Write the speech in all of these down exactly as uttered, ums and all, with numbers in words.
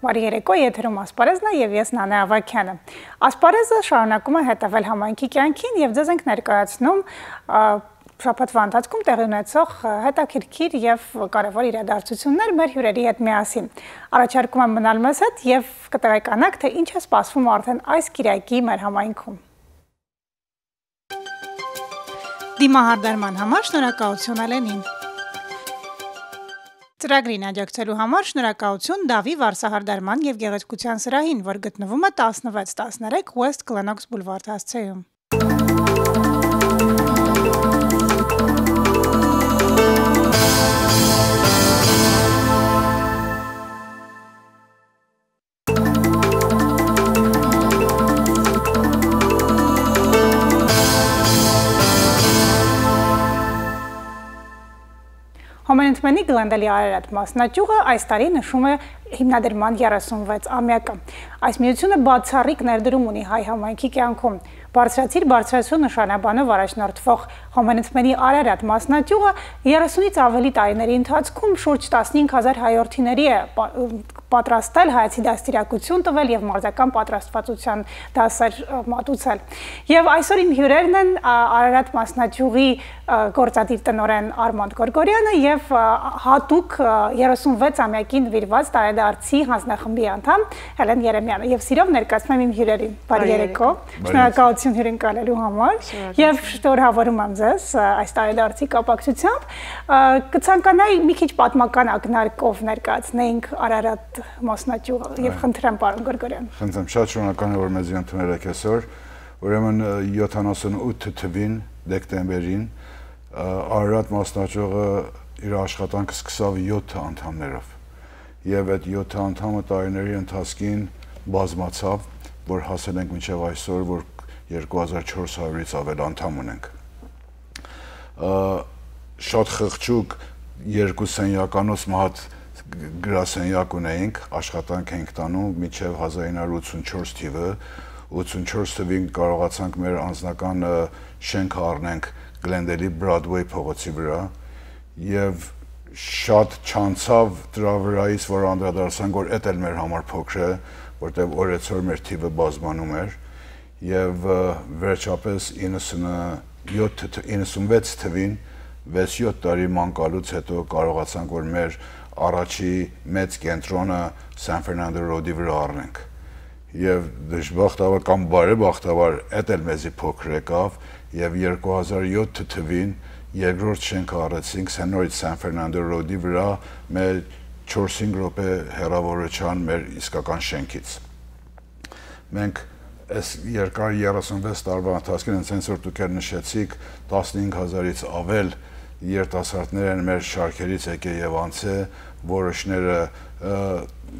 Բարի երեկո, եթերում Ասպարեզն է եւ ես՝ Նանե Ավագյանը։ Ասպարեզը շարունակում է հետեւել համայնքի կյանքին եւ ձեզ ենք ներկայացնում, ա, շաբաթվա ընթացքում տեղի ունեցող, ա, հետաքրքիր եւ կարեւոր իրադարձություններ մեր հիւրերի հետ միասին։ Առաջարկում եմ մնալ մեզ հետ եւ կտեղեկանաք, թե ինչ է սպասվում արդեն այս կիրակի մեր համայնքում։ Դիմահարդարման համար շնորհակալություն Ալենին։ Ծրագրին աջակցելու համար շնորհակալություն Դավի վարսահարդարման եւ գեղեցկության սրահին, որ գտնվում է տասնվեց տասներեք West Glenoaks Boulevard հասցեում։ Հոմենտմենի Գլենդելի Արարատ մասնաճյուղը այս տարի նշում է հիմնադրման երեսունվեց ամեակը։ Այս միությունը բացառիկ ներդրում ունի հայ համայնքի կյանքում։ Բարձրացիր բարձրացու նշանաբանով առաջնորդվող Հոմենտմենի Արարատ մասնաճյուղը երեսունից աւելի տարիների ընթացքում շուրջ տասնհինգ հազար հայորդիների է պա-, պատրաստել, հայացքի դաստիարակութիւն տուել եւ մարզական պատրաստվածության դասեր, ը, մատուցել։ Եւ այսօր իմ հիւրերն են, ա, Արարատ մասնաճյուղի, ը, գործադիր տնօրէն Արմանդ Գորգորյանը եւ, ը, յատուկ, ը, երեսունվեց ամեակին նուիրուած տարեդարձի յանձնախմբի անդամ Հելեն Երեմեանը։ Եւ սիրով ներկայացնում եմ իմ հիւրերին։ Բարի Բարի երեկո։ երեկո։ Շնորհակալություն հիւրընկալելու համար։ Շնորհակալություն։ Եվ շնորհավորում եմ ձեզ, ը, այս տարեդարձի կապակցությամբ։ Ա, կցանկանայի մի քիչ պատմական ակնարկով ներկայացնեինք Արարատ մասնաճյուղը եւ Այո։ խնդրեմ, պարոն Գորգորյան։ Խնդրեմ, շատ շնորհակալ եմ, որ մեզ ընդունել եք այսօր։ Ուրեմն, ը, յոթանասունութ թվին, դեկտեմբերին, ը, Արարատ մասնաճյուղը իր աշխատանքը սկսաւ յոթ անդամներով։ Եւ այդ յոթ անդամը տարիների ընթացքին բազմացաւ, որ հասել ենք մինչեւ այսօր, որ երկու հազար չորս հարիւրից ավել անդամ ունենք։ Ա, շատ խղճուկ երկու սենյականոց մը հատ գրասենյակ ունեինք, աշխատանք էինք տանում մինչեւ հազար ինը հարյուր ութսունչորս թիվը, ութսունչորս թվին կարողացանք մեր անձնական, ը, շենքը առնենք Գլենդելի Բրոդվեյ փողոցի վրա, եւ շատ չանցաւ դրա վրայից, որ անդրադարձանք, որ էդ էլ մեր համար փոքր է, որտեւ օրեցօր մեր թիվը բազմանում էր, եւ, ը, վերջապես իննսունյոթ թ-, իննսունվեց թվին, վեց յոթ տարի մանկալուց հետո կարողացանք, որ մեր առաջի մեծ կենտրոնը Սան Ֆերնանդո Ռոդի վրա առնենք։ Եւ դժբախտաբար կամ բարեբախտաբար, էդ էլ մեզի փոքր եկաւ, եւ երկու հազար յոթ թվին երկրորդ շենքը առեցինք Սեն Նորից Սան Ֆերնանդո Ռոդի վրա, մեր չորս-հինգ րոպե հեռաւորութեան մեր իսկական շենքից։ Մենք այս երկար երեսունվեց տարուա ընթացքին, հենց, հենց որ դուք էլ նշեցիք, տասնհինգ հազարից ավել երիտասարդներ են մեր շարքերից եկել եւ անցել, որոշները, ը,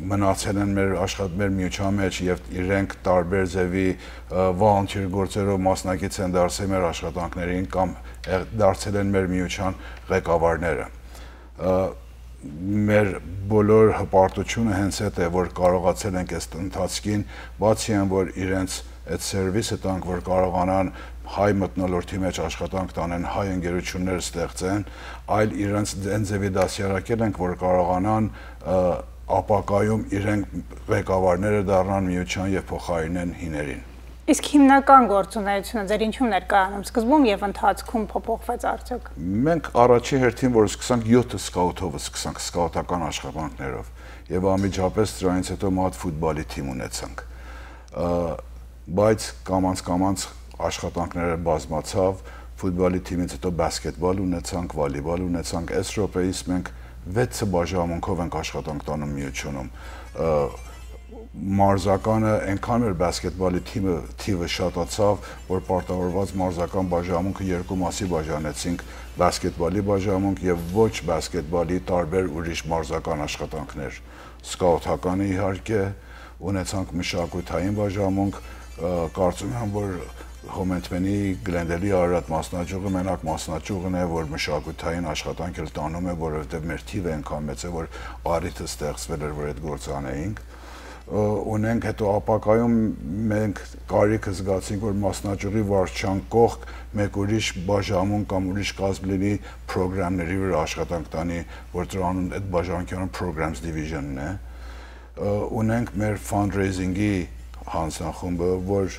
մնացել են մեր աշխատ-, մեր միության մեջ եւ իրենք տարբեր ձեւի, ը, volunteer գործերով մասնակից են դարձել մեր աշխատանքներին կամ եղ-, դարձել են մեր միության ղեկավարները։ Ը, մեր բոլոր հպարտությունը հենց այդ է, որ կարողացել ենք այս ընթացքին, բացի այն, որ իրենց այդ սերվիսը տանք, որ կարողանան հայ մթնոլորտի մեջ աշխատանք տանեն, հայ ընկերություններ ստեղծեն, այլ իրենց այն ձևի դասյարակել ենք, որ կարողանան, ը, ապագայում իրենք ղեկավարները դառնան միության եւ փոխարինեն հիներին։ Իսկ հիմնական գործունեությունը ձեր ինչու՞մն էր կայանում, սկզբում եւ ընթացքում փոփոխվեց արդյոք։ Մենք առաջի հերթին, որ սկսանք, յոթ սկաուտով սկսանք, սկաուտական աշխատանքներով, եւ անմիջապես դրանից հետո մը հատ ֆուտբոլի թիմ ունեցանք։ Ա, բայց կամաց-կամաց աշխատանքները բազմացավ, ֆուտբոլի թիմից հետո բասկետբալ ունեցանք, վոլիբալ ունեցանք, այս րոպեիս մենք վեցը բաժանմունքով ենք աշխատանք տանում միությունում։ Ա, մարզականը այնքան մեր բասկետբալի թիմը, թիվը շատացավ, որ պարտավորված մարզական բաժանմունքը երկու մասի բաժանեցինք, բասկետբալի բաժանմունք եւ ոչ բասկետբալի տարբեր ուրիշ մարզական աշխատանքներ, սկաուտականը իհարկե, ունեցանք մշակութային բաժանմունք, ը, կարծում եմ, որ Հոմենտմենի Գլենդելի Արարատ մասնաճյուղը մենակ մասնաճյուղն է, որ մշակութային աշխատանք էլ տանում է, որովհետեւ մեր թիվը այնքան մեծ է, որ առիթը ստեղծվել էր, որ այդ գործը անեինք։ Ը, ունենք, հետո ապագայում մենք կարիքը զգացինք, որ մասնաճյուղի վարչության կողք մեկ ուրիշ բաժանմունք կամ ուրիշ կազմ լինի, պրոգրամների վրա աշխատանք տանի, որ դրան, այդ բաժանմունքին Programs Division-ն է։ Ը, ունենք մեր fundraising-ի հանձնախումբը, որ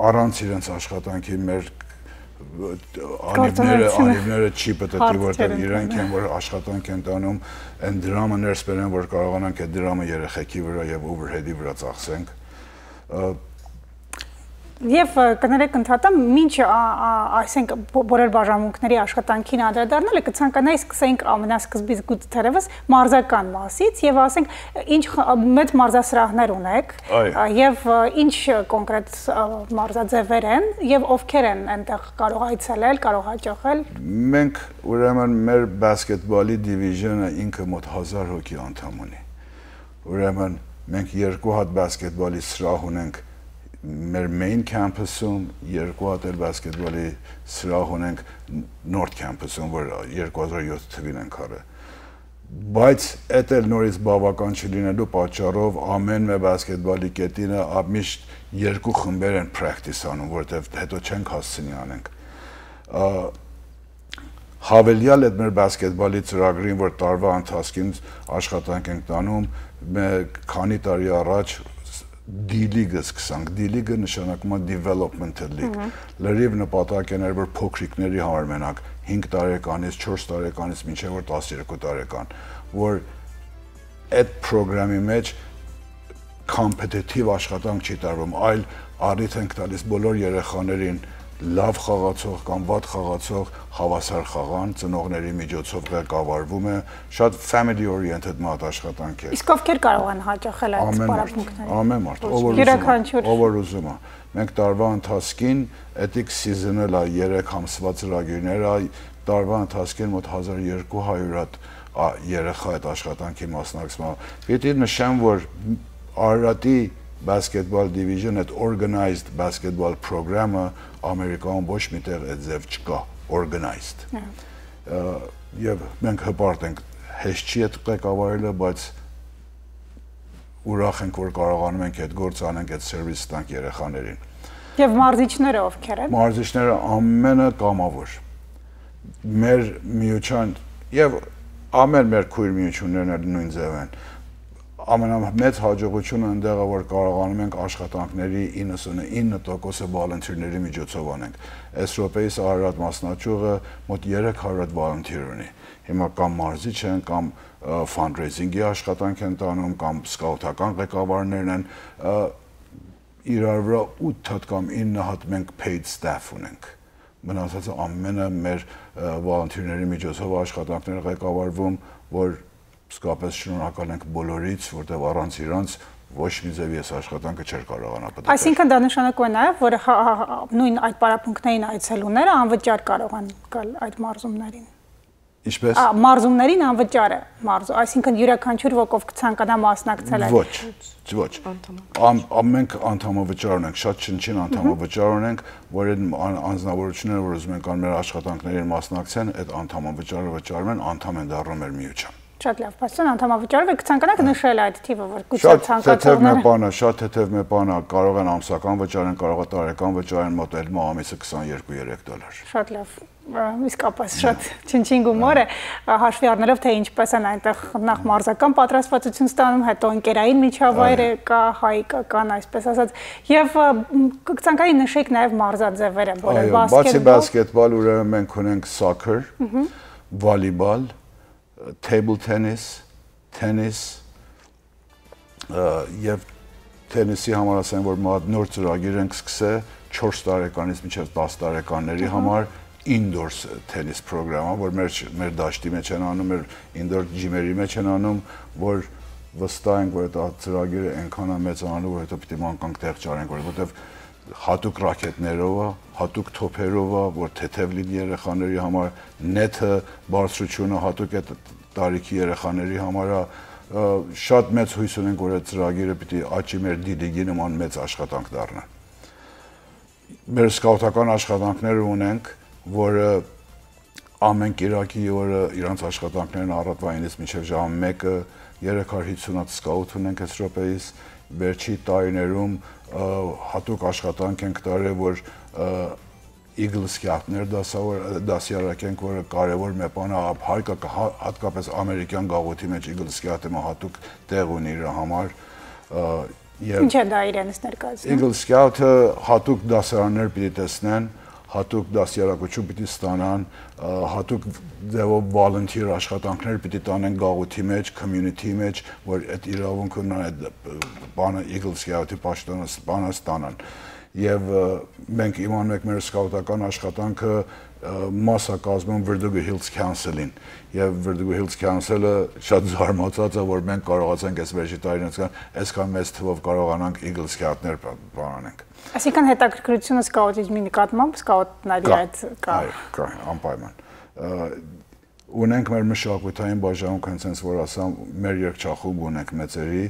առանց իրենց աշխատանքի մեր անիվները, գործունեությունը անիվները չի պտտի, հարց որտեղ չեն իրենք ընկնում։ Են, որ աշխատանք են տանում, այն դրամը ներս բերեն, որ կարողանանք այդ դրամը երեխեքի վրա եւ overhead-ի վրա ծախսենք։ Ը, Եւ, ը, կներեք, ընդհատեմ, մինչ, ա, ա, այսենք, բո-, բոլոր բաժանմունքների աշխատանքին անդրադառնալը, կցանկանայի սկսենք ամենասկզբից, գուցե թերեւս մարզական մասից, եւ ասենք, ինչ խ-, մեծ մարզասրահներ ունեք, այո, ա, եւ, ը, ինչ կոնկրետ, ը, մարզաձեւեր են, եւ ովքեր են այնտեղ կարող այցելել, կարող հաճախել։ Մենք, ուրեմն, մեր բասկետբոլի դիվիզիոնը ինքը մոտ հազար հոգի անդամ ունի։ Ուրեմն մենք երկու հատ բասկետբոլի սրահ ունենք մեր main campus-ում, երկու հատ էլ բասկետբոլի սրահ ունենք North Campus-ում, որ երկու հազար յոթ թվին ենք առել։ Բայց էդ էլ նորից բաւական չլինելու պատճառով ամէն մէ բասկետբոլի կետինը ա-, միշտ երկու խմբեր են practice անում, որտեւ հետո չենք հասցնի անենք։ Ա, Յաւելեալ այդ մեր բասկետբոլի ծրագրին, որ տարուայ ընթացքին աշխատանք ենք տանում, մէ քանի տարի առաջ D-League-ը սկսանք։ D-League-ը նշանակում է Developmental League։ Մհմ։ Լրիվ նպատակ է ներ, որ փոքրիկների համար մենակ հինգ տարեկանից, չորս տարեկանից մինչեւ որ տասներկու տարեկան, որ այդ պրոգրամի մեջ competitive աշխատանք չի տարվում, այլ առիթ ենք տալիս բոլոր երեխաներին լաւ խաղացող կամ վատ խաղացող հաւասար խաղան, ծնողների միջոցով ղեկավարվում է, շատ family oriented մատ աշխատանք է։ Իսկ ովքեր կարող են հաճախել այդ Ամեն մարդ, պարապմունքներին։ Ամեն մարդ, ով որ ուզում է, Յուրաքանչյուր։ Ով որ ուզում է։ Մենք տարուայ ընթացքին էդիկ season-ը լա երեք ամսվա ծրագիրներ ա, տարուայ ընթացքին մոտ հազար երկու հարիւր հատ, ա, երեխայ այդ աշխատանքի մասնակցում ա։ Պիտի նշեմ, որ Արարատի basketball division, այդ organized basketball պրոգրամը Ամերիկայում ոչ մի տեղ այդ ձև չկա, organized։ Ա, եւ մենք հպարտ ենք, հեշտ չի այդ ղեկավարելը, բայց ուրախ ենք, որ կարողանում ենք այդ գործը անենք, այդ service տանք երեխաներին։ Եւ մարզիչները ովքեր են։ Մարզիչները ամենը կամավոր։ Մեր միության եւ ամեն մեր քույր միություններն էլ նոյն ձև են։ Ամենամեծ հաջողությունը այնտեղ է, որ կարողանում ենք աշխատանքների իննսունինը տոկոսը volunteer-ների միջոցով անենք։ Այս րոպեիս Արարատ մասնաճյուղը մոտ երեք հարիւր հատ volunteer ունի։ Հիմա կամ մարզիչ են, կամ, ը, fundraising-ի աշխատանք են տանում, կամ սկաուտական ղեկավարներն են, ը, իրար վրա ութ հատ կամ ինը հատ մենք paid staff ունենք։ Մնացածը ամենը մեր, ը, volunteer-ների միջոցով աշխատանքներ ղեկավարվում, որ իսկապես շնորհակալ ենք բոլորից, որտեւ առանց իրանց ոչ մի ձեւ ես աշխատանքը չէր կարողանա պտտել։ Այսինքն դա նշանակում է նաեւ, որ հա-, հա-, հա-, նոյն այդ պարապմունքներին այցելուները անվճար կարող են գալ այդ մարզումներին։ Ինչպես։ Ա, մարզումներին անվճար է մարզը, այսինքն յուրաքանչյուր ոք ով կցանկանա մասնակցել այդ։ Ոչ, ոչ։ Անդամը։ Ան-, ամենք անդամը վճար ունենք, շատ չնչին անդամը Մհմ։ Վճար ունենք, որ այդ ան-, անձնավորությունները, որ ուզում են կան մեր աշխատանքներին մասնակցեն, այդ անդամը վճարը վճարում են, անդամ են դառնում մեր միության։ Շատ լավ, Պաստոն, անդամավճարով եք, կցանկանաք նշել այդ թիվը, որ գուցե շատ թեթև մե ցանկացողները բան է, շատ թեթև մե բան է, կարող են ամսական վճարեն, կարող է տարեկան վճարեն, մոտ էլ մա ամիսը քսաներկու երեք դոլար։ Շատ լավ, ը, իսկապես շատ Ա, չնչին գումար է, ա, հաշվի առնելով, թե ինչպես են այնտեղ նախ մարզական պատրաստվածություն ստանում, հետո ընկերային միջավայրը Այո։ Կա, հայկական, այսպես ասած, և, ը, մ, կցանկանայի նշեք նաև մարզաձևերը, բոլոր Այո, բացի բասկետբոլ։ Բասկետբոլ, ուրեմն մենք ունենք սոքեր, Մհմ։ Վոլիբալ, table tennis, tennis, ը, և թենիսի համար ասեմ, որ մի հատ նոր ծրագիր ենք սկսել չորս տարեկանից մինչև տաս տարեկանների Ահա։ Համար indoor tennis պրոգրամը, որ մեր, մեր դաշտի մեջ են անում, մեր indoor gym-երի մեջ են անում, որ վստահ ենք, որ այդ ծրագիրը այնքան է մեծանալու, որ հետո պիտի մանկանք տեղ չարենք, որ, որտեվ հատուկ ռակետներով է, հատուկ թոփերով է, որ թեթև լինի երեխաների համար, նեթը բարձրությունը հատուկ է տ-, տարիքի երեխաների համար է, ը, շատ մեծ հույս ունենք, որ այդ ծրագիրը պիտի աճի մեր D-League-ի նման մեծ աշխատանք դառնա։ Մեր սկաուտական աշխատանքները ունենք, որը ամեն կիրակի օրը իրանց աշխատանքներն առավոտվա ինից մինչև ժամը մեկը, երեք հարյուր հիսուն հատ սկաուտ ունենք այս րոպեիս, վերջի տարիներում, ը, հատուկ աշխատանք ենք տարել, որ, ը, Eagle Scout-ներ դասաւոր-, դասյարակենք, որը կարեւոր մէ բան է, ա-, հայկա-, հա-, հատկապես ամերիկյան գաղութի մէջ Eagle Scout-ը մը հատուկ տեղ ունի իր համար, ը, եւ Ինչ է դա իրենից ներկայացնում։ Eagle Scout-ը հատուկ դասարաններ պիտի տեսնեն, հատուկ դասյարակություն պիտի ստանան, ը, հատուկ ձեւով volunteer աշխատանքներ պիտի տանեն գաղութի մէջ, community-ի մէջ, որ այդ իրաւունքը ունենան, այդ, ը, բանը Eagle Scout-ի պաշտոնը ս-, բանը ստանան։ Եւ, ը, մենք իմանում ենք մեր սկաուտական աշխատանքը, ը, մաս է կազմում Verdugo Hills Council-ին, եւ Verdugo Hills Council-ը շատ զարմացած է, որ մենք կարողացանք այս վերջի տարիներուն այսքան մեծ թվով կարողանանք Eagle Scout-ներ բանանենք։ Այսինքն՝ հետաքրքրությունը սկաուտիզմի նկատմամբ, սկաուտների Կա, այդ կա։ Այո, կա, անպայման։ Ը, ունենք մեր մշակութային բաժանում, հենց, հենց որ ասամ, մեր երգչախումբ ունենք մեծերի,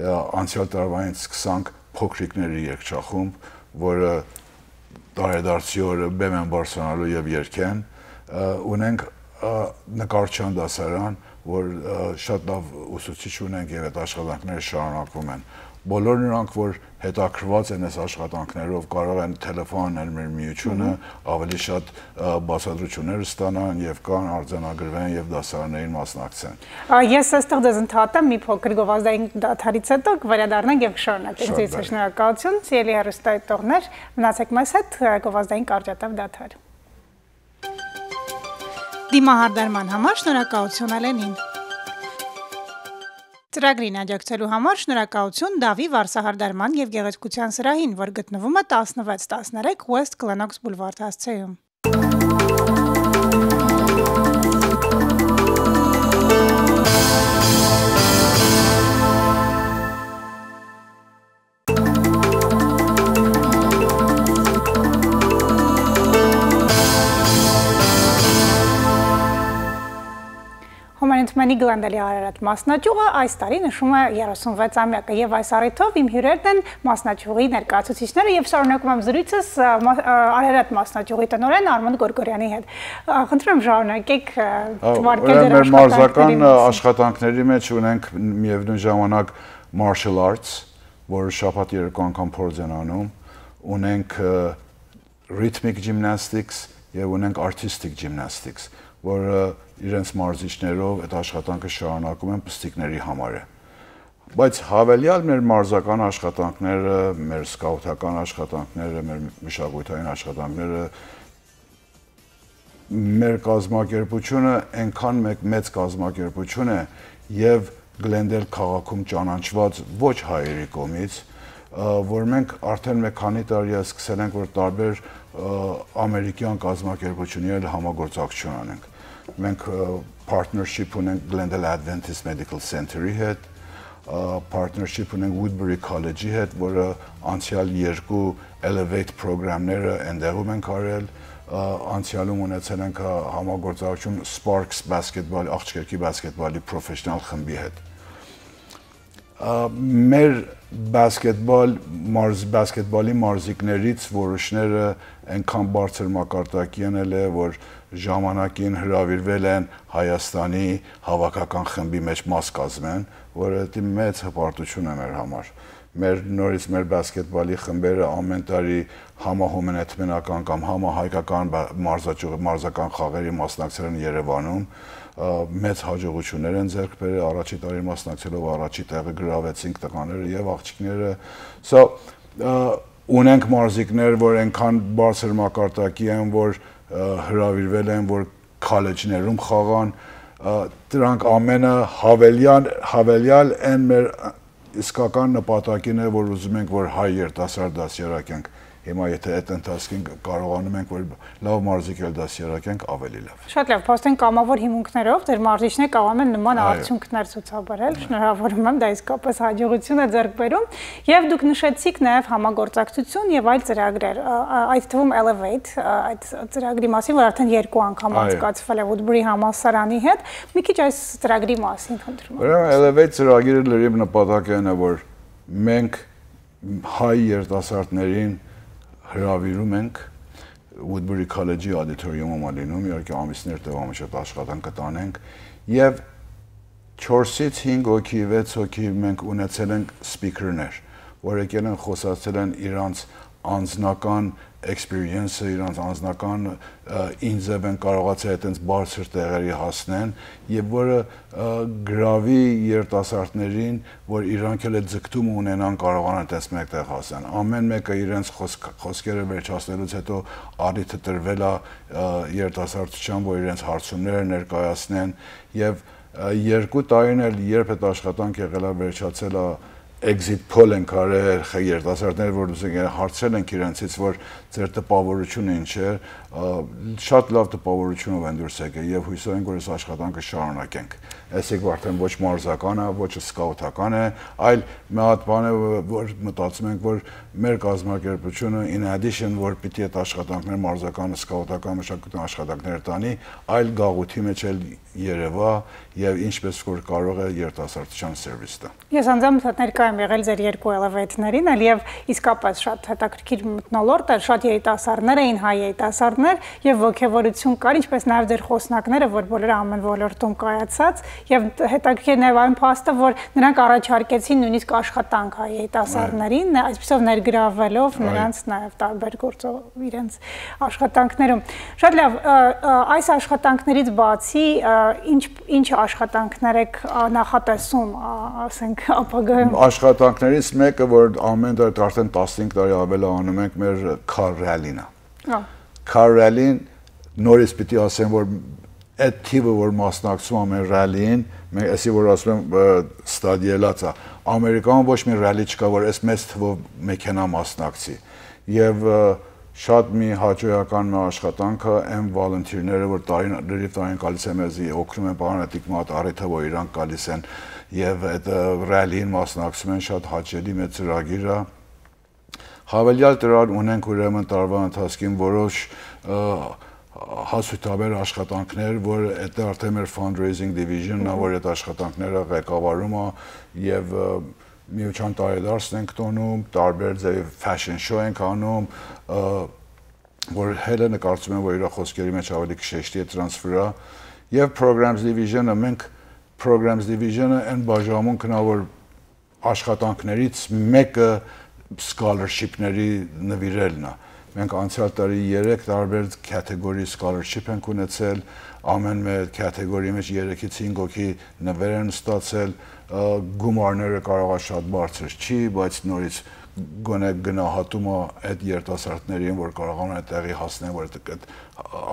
ը, անցյալ տարուայից սկսանք փոքրիկների երգչախումբ, որը տարեդարձի օրը բեմ են բարձրանալու եւ երգեն, ը, ունենք, ը, նկարչական դասարան, որ, ը, շատ լավ ուսուցիչ ունենք եւ այդ աշխատանքները շարունակվում են։ Բոլոր նրանք, որ հետաքրքրված են այս աշխատանքներով, կարող են թելեֆոն անել մեր միությունը, Մհմ։ ավելի շատ, ը, բացատրություններ ստանան եւ կան, արձանագրվեն եւ դասարաններին մասնակցեն։ Ա, ես այստեղ ձեզ ընդհատեմ, մի փոքր գովազդային դադարից հետո կվերադառնանք եւ կշարունակենք։ Շատ Ձեզ լավ։ Շնորհակալություն, սիրելի հեռուստայտողներ, մնացեք մեզ հետ, ը, գովազդային կարճատև դադար։ Դիմահարդարման համար շնորհակալություն Ալենին։ Ծրագրին աջակցելու համար շնորհակալություն Դավի վարսահարդարման եւ գեղեցկության սրահին, որ գտնվում է տասնվեց տասներեք West Glenoaks Boulevard հասցեում։ Հոմանեթմանի Գլանդալի Արարատ մասնաճյուղը այս տարի նշում է երեսունվեց ամյակը, եւ այս առիթով իմ հիւրերն են մասնաճյուղի ներկայացուցիչները, եւ շարունակում եմ զրույցս, ա, մա-, ա, Արարատ մասնաճյուղի տնօրեն Արմեն Գորգորյանի հետ։ Ա, խնդրում եմ, շարունակեք, ա, Ա, թվարկել ուրեմն ձեր մեր աշխատանքների մարզական, ա, մասին։ Աշխատանքների մեջ ունենք միեւնույն ժամանակ martial arts, որը շաբաթ երկու անգամ փորձ են անում, ունենք, ը, rhythmic gymnastics եւ ունենք artistic gymnastics, որը իրենց մարզիչներով այդ աշխատանքը շարունակում են պստիկների համար է։ Բայց հավելյալ մեր մարզական աշխատանքները, մեր սկաուտական աշխատանքները, մեր մշակութային աշխատանքները, մեր կազմակերպությունը այնքան մեկ մեծ կազմակերպություն է եւ Գլենդել քաղաքում ճանաչված ոչ հայերի կողմից, ը, որ մենք արդեն մեկ քանի տարի է սկսել ենք, որ տարբեր, ը, ամերիկյան կազմակերպություններով համագործակցություն անենք։ Մենք, ը, partnership ունենք Glendale Adventist Medical Center-ի հետ, ը, partnership ունենք Woodbury College-ի հետ, որը անցյալ երկու Elevate պրոգրամները այնտեղում ենք արել, ը, անցյալում ունեցել ենք, ը, համագործակցություն Sparks բասկետբալ, աղջկերկի բասկետբալի պրոֆեսիոնալ խմբի հետ։ Ա, մեր բասկետբալ մարզ-, բասկետբալի մարզիկներից որոշները այնքան բարձր մակարդակի են ելել, որ ժամանակին հրավիրվել են Հայաստանի հավաքական խմբի մեջ մաս կազմեն, որը դի մեծ հպարտություն է մեր համար։ Մեր նորից մեր բասկետբալի խմբերը ամեն տարի համահոմանեթմենական կամ համահայկական բա-, մարզաճյուղ-, մարզական խաղերի մասնակցել են Երևանում, ա, մեծ հաջողություններ են ձեռք բերել, առաջի տարի մասնակցելով առաջի տեղը գրավեցինք տղաները եւ աղջիկները։ So, ա, ունենք մարզիկներ, որ այնքան բարձր մակարդակի են, որ, ա, հրավիրվել են, որ college-ներում խաղան, ա, դրանք ամենը հավելյալ, հավելյալ են մեր իսկական նպատակին է, որ ուզում ենք, որ հայ երիտասարդ դասյարակենք։ Հիմա եթե այդ ընթացքին կարողանում ենք, որ լավ մարզիկ էլ դասյարակենք, ավելի լավ։ Շատ լավ, փաստորեն կամավոր հիմունքներով ձեր մարզիչները կարող են նման Այո։ արդյունքներ ցուցաբերել։ Այո։ Շնորհավորում եմ, դա իսկապես հաջողություն է ձեռք բերում։ Եվ դուք նշեցիք նաև համագործակցություն եւ այլ ծրագրեր, ա, ա, այդ թվում Elevate, ա, այդ ծրագրի մասին, որ արդեն երկու անգամ Այո։ անցկացվել է Woodbury համալսարանի հետ։ Մի քիչ այս ծրագրի մասին խնդրում եմ։ Ուրեմն Elevate ծրագիրը լրիվ նպատակը այն է, որ մենք հայ երիտասարդներին հրավիրում ենք Woodbury College-ի auditorium-ում ա լինում, իհարկե ամիսներ տևամշտ աշխատանքը տանենք, եւ չորսից հինգ հոգի, վեց հոգի մենք ունեցել ենք speaker-ներ, որ եկել են, խոսացել են իրանց անձնական experience-ը, իրանց անձնական, ը, ինձ եւ են կարողացել այդտենց բարձր տեղերի հասնեն, եւ որը, ը, գրավի երիտասարդներին, որ իրանք էլ այդ ձգտումը ունենան, կարողանան այդտենց մեկտեղ հասնեն։ Ամեն մեկը իրենց խոսք-, խոսքերը վերջացնելուց հետո առիթը տրվել է, ը, երիտասարդության, որ իրենց հարցումները ներկայացնեն, եւ, ը, երկու տարին էլ, երբ այդ աշխատանք եղել է, վերջացել է, exit poll ենք արել, խ-, երիտասարդները, որ դուք եք, հարցրել ենք իրենցից, որ ձեր տպավորությունը ինչ է, ը, շատ լավ տպավորությունով են դուրս եկել, եւ հուսով ենք, որ այս աշխատանքը շարունակենք։ Այսինքն արդեն ոչ մարզական է, ոչ սկաուտական է, այլ մի հատ բան է, որ մտածում ենք, որ մեր կազմակերպությունը, in addition, որ պիտի այդ աշխատանքներ, մարզական, սկաուտական, մշակութային աշխատանքներ տանի, այլ գաղութի մեջ էլ երեւայ, եւ ինչպես որ կարող է երիտասարդության սերվիս տա։ Ես անձամբ ներկայ եմ եղել ձեր երկու elevate-ներին, ալ, եւ իսկապէս շատ հետաքրքիր մթնոլորտ էր, շատ երիտասարդներ էին, հայ երիտասարդներ, եւ ոգեւորություն կար, ինչպես նաեւ ձեր խոսնակները, որ բոլորը ամեն ոլորտում կայացած, եւ հետաքրքիր նաեւ այն փաստը, որ նրանք առաջարկեցին նույնիսկ աշխատանք հայ երիտասարդներին, այսպիսով ներգրավելով Այո։ նրանց նաեւ տարբեր գործով իրենց աշխատանքներում։ Շատ լավ, ը, ը, այս աշխատանքներից բացի, ը, ինչ, ինչ աշխատանքներ եք, ա, նախատեսում, ա, ասենք, ապագայում։ Աշխատանքներից մեկը, որ ամեն տարի, արդեն տասնհինգ տարի ավել անում ենք, մեր car rally-ն է։ Ա։ Car rally-ն, նորից պիտի ասեմ, որ այդ թիվը, որ մասնակցում է մեր rally-ին, մենք, այսի որ ասում եմ, ը, ստադիելած է, Ամերիկայում ոչ մի rally չկա, որ այս մեծ թվով մեքենայ մասնակցի։ Եւ, ը, շատ մի հաճոյական մի աշխատանքը այն volunteer-ները, որ տարին, լրիվ տարին գալիս են մեզի, օգնում են, պարան, ատիկ մը հատ առիթը, որ իրանք գալիս են եւ այդ, ը, rally-ին մասնակցում են, շատ հաճելի մեծ ծրագիր է։ Հավելյալ դրան ունենք ուրեմն տարվա ընթացքին որոշ, ը, հասութաբեր աշխատանքներ, որ այդ արդեն մեր fundraising division-ն է, որ այդ աշխատանքները ղեկավարում է եւ, ը, միության տարեդարձն ենք տոնում, տարբեր ձեւի fashion show ենք անում, ը, որ Հելենը կարծում եմ, որ իր խոսքերի մեջ ավելի կշեշտի այդ դրանց վրա, եւ programs division-ը, մենք programs division-ը այն բաժանմունքն է, որ աշխատանքներից մեկը scholarship-ների նվիրելն է։ Մենք անցյալ տարի երեք տարբեր category scholarship ենք ունեցել, ամեն մէկ category-ի մեջ երեքից հինգ հոգի նվեր են ստացել, ը, գումարները կարող է շատ բարձր չի, բայց նորից գոնե գնահատումը այդ երիտասարդներին, որ կարողանան այդ տեղի հասնեն, որ այդ, այդ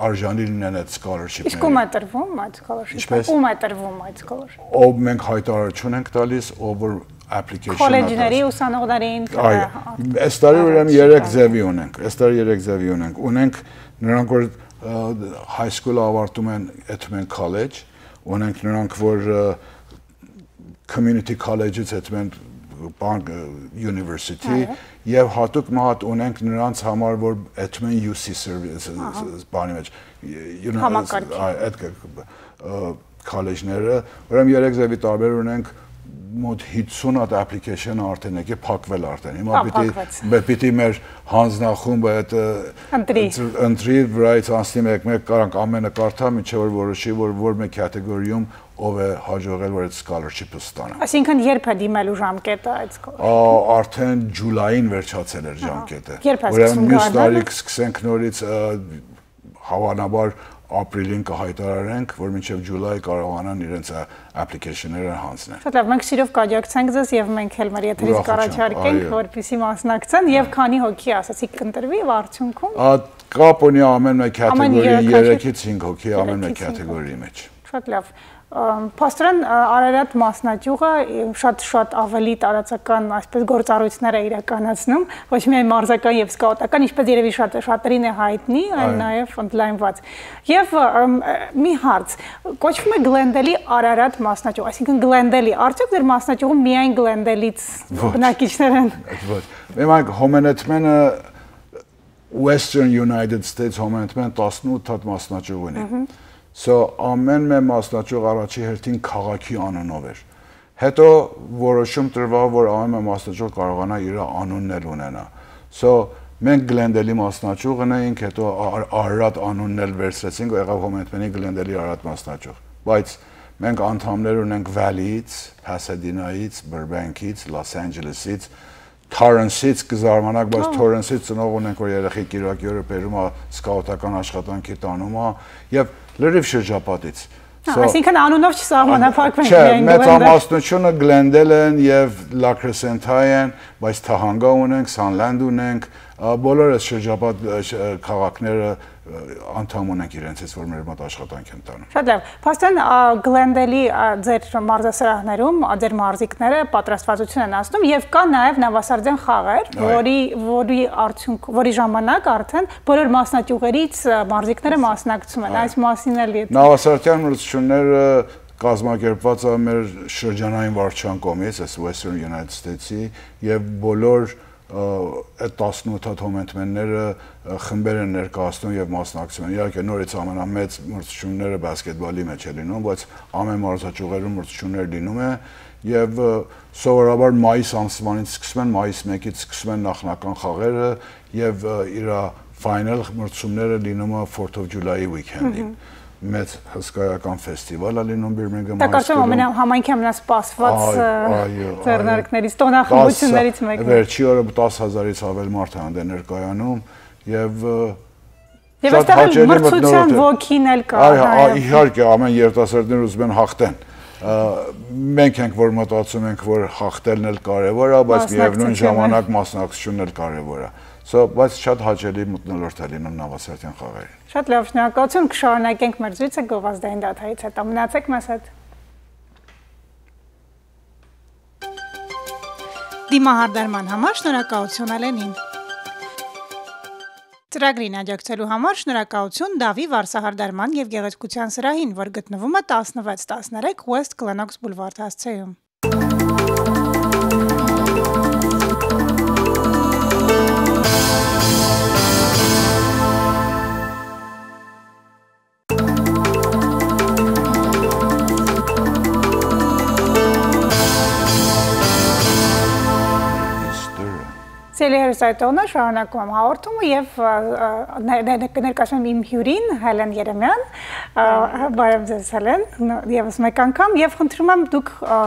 արժանի լինեն այդ scholarship-ները։ Իսկ ո՞ւմ է տրվում այդ scholarship-ը։ Ինչպես։ Ո՞ւմ է տրվում այդ scholarship։ Ով մենք հայտարարություն ենք տալիս, ով որ application-ը College-ների տալիս։ Ուսանողներին, Այո, ը, այս տարի ուրեմն առաջ երեք տալի։ ձևի ունենք, այս տարի երեք ձևի ունենք։ Ունենք նրանք, որ, ը, high school-ը ավարտում են, ետում են college, ունենք նրանք, որ, ը, community college-ից ետում են բան, ը, university, Այո։ Եվ հատուկ մը հատ ունենք նրանց համար, որ ետում են U C service, Ահա։ բանի մեջ, you know, Համակարգի։ այ, այդ կ-, ը, college-ները, ուրեմն երեք ձևի տարբեր ունենք, մոտ հիսուն հատ application արդեն եկե փակվել արդեն։ Հիմա Հա, պիտի, փակվեց։ մե-, պիտի մեր հանձնախումբը այդ, ը, Ընտրի։ ընտրի, վրայից անցնի մեկ-մեկ, կարանք ամենը կարդա, մինչև որ որոշի, որ որ մեկ category-ում ով է հաջողել, որ այդ scholarship-ը ստանա։ Այսինքն երբ է դիմելու ժամկետը այդ scholarship-ին։ Ա, արդեն July-ին վերջացել էր Ահա։ ժամկետը։ Երբ է Ուրեմն սկսում մյուս գարնանը։ տարի կսկսենք նորից, ը, հավանաբար ապրիլին կհայտարարենք, որ մինչև July կարողանան իրենց, ա, application-ները հանձնել։ Շատ լավ, մենք սիրով կաջակցենք ձեզ եւ մենք էլ մեր եթերից Ուրախություն, կառաջարկենք, այո։ որպեսզի մասնակցեն եւ Այո։ քանի հոգի, ասացիք, կընտրվի եւ արդյունքում։ Ա, կապ ունի ամեն մեկ Ամեն category-ի յուրաքանչյուր երեքից հինգ հոգի, ամեն մեկ երեքից հինգ հոգի։ category-ի մեջ։ Շատ լավ։ Ըմ, փաստորեն, ա, Արարատ մասնաճյուղը, ը, շատ, շատ ավելի տարածական, այսպես, գործառույթներ է իրականացնում, ոչ միայն մարզական եւ սկաուտական, ինչպես երևի շատ, շատերին է հայտնի, այլ Այո։ նաեւ ընդլայնված։ Եվ, ըմ, ը, մի հարց, կոչվում է Գլենդելի Արարատ մասնաճյուղ, այսինքն Գլենդելի, արդյոք ձեր մասնաճյուղում միայն Գլենդելից Ոչ։ բնակիչներ են։ Այդ ոչ։ Մենակ Հոմենեթմենը Western United States Հոմենեթմեն տասնութ հատ մասնաճյուղ ունի։ Մհմ։ So, ամեն մեր մասնաճյուղ առաջի հերթին քաղաքի անունով էր։ Հետո որոշում տրվա, որ ամեն մեր մասնաճյուղ կարողանա իր անունն էլ ունենա։ So, մենք Գլենդելի մասնաճյուղն էինք, հետո Ար-, Արարատ անունն էլ վերցրեցինք, եղավ Հոմենեթմենի Գլենդելի Արարատ մասնաճյուղ։ Բայց մենք անդամներ ունենք Valley-ից, Pasadena-ից, Burbank-ից, Los Angeles-ից, Թորենսից կը զարմանաք, բայց Ահա։ Թորենսից ծնող ունենք, որ երեխի կիրակի օրը բերում ա, սկաուտական աշխատանքի տանում ա, եւ լրիվ շրջապատից։ Հա, So, այսինքն անունով չսահմանափակվենք չէ, միայն մեծամասնությունը Գլենդել են եւ Լա Քրեսենթա են, բայց Թահանգա ունենք, Սանլենդ ունենք, ա, բոլոր այս շրջապատ, ա, շ-, ա, քաղաքները, ա, անդամ ունենք իրենցից, որ մեր մոտ աշխատանք են տանում։ Շատ լավ։ Փաստորեն, ա, Գլենդելի, ա, ձեր մարզասրահներում, ա, ձեր մարզիկները պատրաստվածություն են անցնում եւ կա նաեւ Նավասարդեան խաղեր, Այո։ որի, որի արդյունք, որի ժամանակ արդեն բոլոր մասնաճյուղերից, ա, մարզիկները մասնակցում են։ Այո։ Այս մասին էլ եթե Նավասարդեան մրցությունները կազմակերպված է մեր շրջանային վարչության կողմից, այս Western United States-ի, եւ բոլոր, ա, այդ տասնութ հատ հոմենտմենները, ա, խմբեր են ներկայացնում եւ մասնակցում են։ Իհարկե, նորից ամենամեծ մրցությունները բասկետբոլի մեջ է լինում, բայց ամեն մարզաճյուղերում մրցություններ լինում է եւ, ա, սովորաբար մայիս ամսվանից սկսում են, մայիս մեկից սկսում են նախնական խաղերը եւ, ա, իրա final մրցումները լինում է Fourth of July-ի weekend-ին։ Մհմ։ Մեծ հսկայական ֆեստիվալ է լինում Բիրմինգհամ Դա կարծում եմ Հայ Սքուլում։ Ամենա-, համայնքի ամենասպասված, Այո, ը, այո, այո։ ձեռնարկներից, տոնախմբություններից Տաս-, մեկն է։ Վերջի օրը տասը հազարից ավել մարդ է անդէն ներկայանում եւ, ը, Եւ շատ այստեղ էլ հաճելի մրցության մթնոլորտ է։ ոգին էլ կա, Այ, հա, այ, այո։ իհարկե, ամեն երիտասարդներ ուզում են հաղթեն։ Ա, մենք ենք, որ մտածում ենք, որ հաղթելն էլ կարեւոր է, բայց միեւնույն Մասնակցությունը։ ժամանակ մասնակցությունն էլ կարեւոր է։ So, բայց շատ հաճելի մթնոլորտ է լինում Նավասարդեան խաղերին։ Շատ լավ, շնորհակալություն, կշարունակենք մեր զրույցը գովազդային դադարից հետո։ Մնացեք մեզ հետ։ Դիմահարդարման համար շնորհակալություն Ալենին։ Ծրագրին աջակցելու համար շնորհակալություն Դավի վարսահարդարման եւ գեղեցկության սրահին, որ գտնվում է տասնվեց տասներեք West Glenoaks Boulevard հասցեում։ Սիրելի հեռուստայատողներ, շարունակում եմ հաղորդումը եւ, ա, ա, ներ-, ներ-, ներկայացնում եմ իմ հիւրին, Հելեն Երեմեան։ Ա, բարեւ ձեզ, Հելեն, ն-, եւս մեկ անգամ, եւ խնդրում եմ դուք, ա,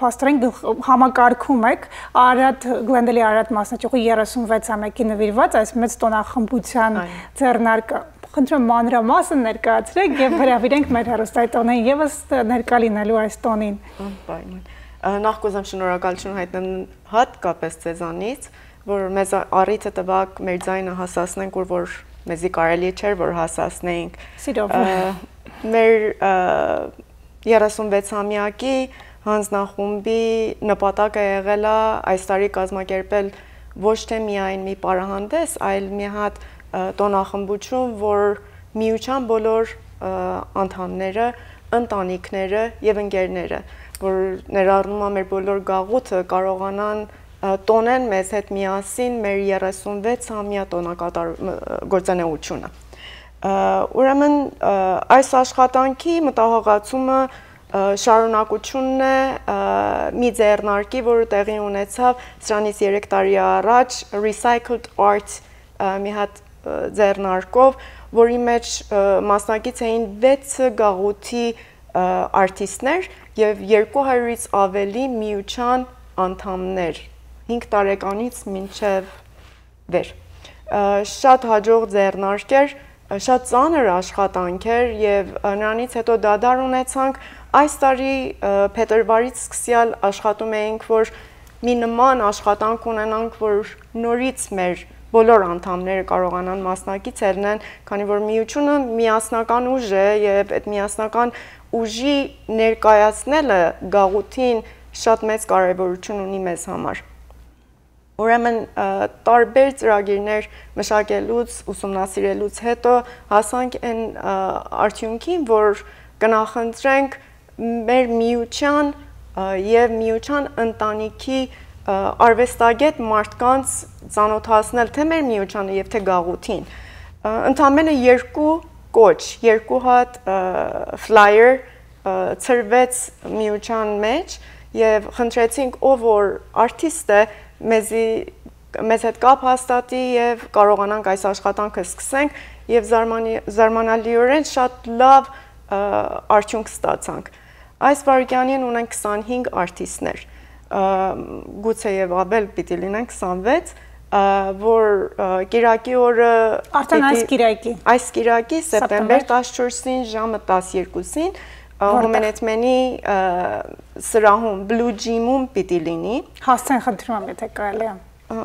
փաստորեն գլխ-, համակարգում եք Արարատ, Գլենդելի Արարատ մասնաճյուղի երեսունվեց ամեքի նուիրուած այս մեծ տոնախմբության Այո։ ձեռնարկը։ Խնդրում եմ մանրամասն ներկայացրեք եւ հրավիրենք մեր հեռուստայատողներին եւս ներկայ լինելու այս տոնին։ Անպայման։ Ա, նախ կուզեմ շնորհակալություն հայտնեմ հատկապես ձեզանից, որ մեզ ա-, առիթը տուաք մեր ձայնը հասցնենք, ուր որ մեզի կարելի չէր, որ հասցնենք։ Սիրով։ Ա, մեր, ա, երեսունվեց ամեակի հանձնախումբի նպատակը եղել է այս տարի կազմակերպել ոչ թե միայն մի պարահանդես, այլ մի հատ, ա, տոնախմբություն, որ միության բոլոր, ա, անդամները, ընտանիքները եւ ընկերները, որ ներառում է մեր բոլոր գաղութը, կարողանան, ա, տոնեն մեզ հետ միասին մեր երեսունվեց ամյա տոնակատար-, մ-, գործունեությունը։ Ա, ուրեմն, ա, այս աշխատանքի մտահղացումը, ա, շարունակությունն է, ա, մի ձեռնարկի, որը տեղի ունեցավ սրանից երեք տարի առաջ Recycled Art, ա, մի հատ, ա, ձեռնարկով, որի մեջ, ա, մասնակից էին վեցը գաղութի, ա, արտիստներ եւ երկու հարիւրից աւելի միության անդամներ, հինգ տարեկանից մինչեւ վեր։ Ա, շատ հաջող ձեռնարկ էր, ա, շատ ծանր աշխատանք էր եւ, ա, նրանից հետո դադար ունեցանք։ Այս տարի, ա, փետրվարից սկսեալ աշխատում էինք, որ մի նման աշխատանք ունենանք, որ նորից մեր բոլոր անդամները կարողանան մասնակից ելնեն, քանի որ միությունը միասնական ուժ է եւ այդ միասնական ուժի ներկայացնելը գաղութին շատ մեծ կարեւորություն ունի մեզ համար։ Ուրեմն, ը, տարբեր ծրագիրներ մշակելուց, ուսումնասիրելուց հետո հասանք այն, ը, արդյունքին, որ կնախընտրենք մեր միության, ը, եւ միության ընտանիքի, ը, արվեստագետ մարդկանց ծանոթացնել թե մեր միությանը եւ թե գաղութին։ Ը, ընդամենը երկու կոչ, երկու հատ, ը, flyer, ը, ցրվեց միության մեջ եւ խնդրեցինք, ով որ արտիստ է, մեզի, մեզ հետ կապ հաստատի եւ կարողանանք այս աշխատանքը սկսենք եւ զարմանի-, զարմանալիորեն շատ լավ, ը, արդյունք ստացանք։ Այս վայրկյանին ունենք քսանհինգ արտիստներ, ը, գուցե եւ ավել պիտի լինեն, քսանվեց, ը, որ, ը, կիրակի օրը Արդեն այս պիտի կիրակի։ Այս կիրակի, սեպտեմբեր Սեպտեմբեր։ Տասնչորսին ժամը տասներկուսին, ը, Որտե՞ղ։ Հոմենեթմենի, ը, սրահում, Blue Gym-ում պիտի լինի։ Հասցեն խնդրում եմ, եթե կարելի է։ Ը,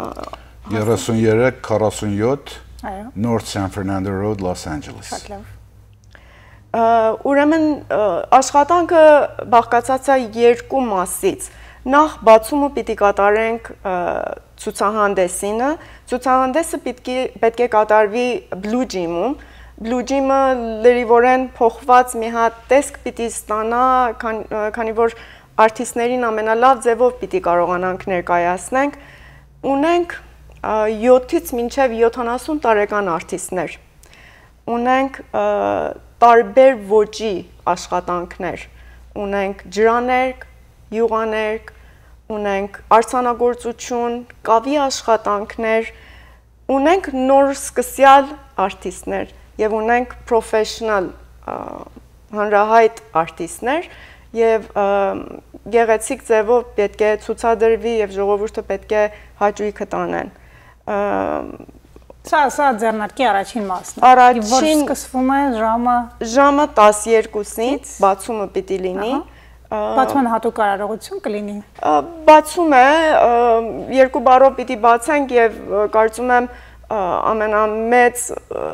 երեսուն երեք քառասուն յոթ Այո։ North San Fernando Road, Los Angeles։ Շատ լավ։ Ը, ուրեմն, ը, աշխատանքը բաղկացած է երկու մասից։ Նախ բացումը պիտի կատարենք, ը, ցուցահանդեսինը։ Ցուցահանդեսը պիտի, պետք է կատարվի Blue Gym-ում։ Blue Gym-ը լրիվորեն փոխված մի հատ տեսք պիտի ստանա, քան-, ը, քանի որ արտիստներին ամենալավ ձևով պիտի կարողանանք ներկայացնենք։ Ունենք, ը, յոթից մինչեւ յոթանասուն տարեկան արտիստներ։ Ունենք, ը, տարբեր ոճի աշխատանքներ, ունենք ջրաներկ, յուղաներկ, ունենք արձանագործություն, կավի աշխատանքներ, ունենք նոր սկսյալ արտիստներ եւ ունենք professional, ը, հանրահայտ արտիստներ եւ, ը, գեղեցիկ ձևով պետք է ցուցադրվի եւ ժողովուրդը պետք է հաճույքը տանեն։ Ը, Սա, սա ձեռնարկի առաջին մասն է։ Առաջին Որ սկսվում է ժամը ժամը տասներկուսին Ից։ Բացումը պիտի լինի։ Ահա։ Ը, Բացման հատուկ արարողություն կլինի։ Ը, բացում է, ը, երկու բառով պիտի բացենք եւ, ը, կարծում եմ, ը, ամենամեծ, ը,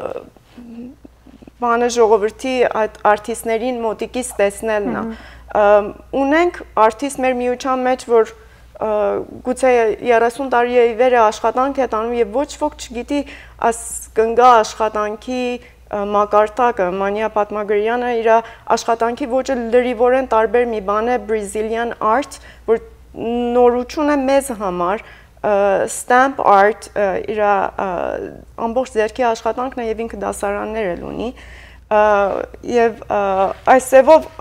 բանը ժողովրդի այդ արտիստներին մոտիկից տեսնելն է։ Մհմ։ Ը, ունենք արտիստ մեր միության մեջ, որ, ը, գուցե երեսուն տարի է ի վեր է աշխատանք է տանում եւ ոչ ոք չգիտի աս կնգա աշխատանքի, ը, մակարդակը, Մանիա Պատմագրյանը իր աշխատանքի ոճը լրիվորեն տարբեր մի բան է, Brazilian art, որ նորություն է մեզ համար, ը, stamp art, ը, իր, ը, ամբողջ ձեռքի աշխատանքն է եւ ինքը դասարաններ էլ ունի, ը, եւ, ը, այս ձևով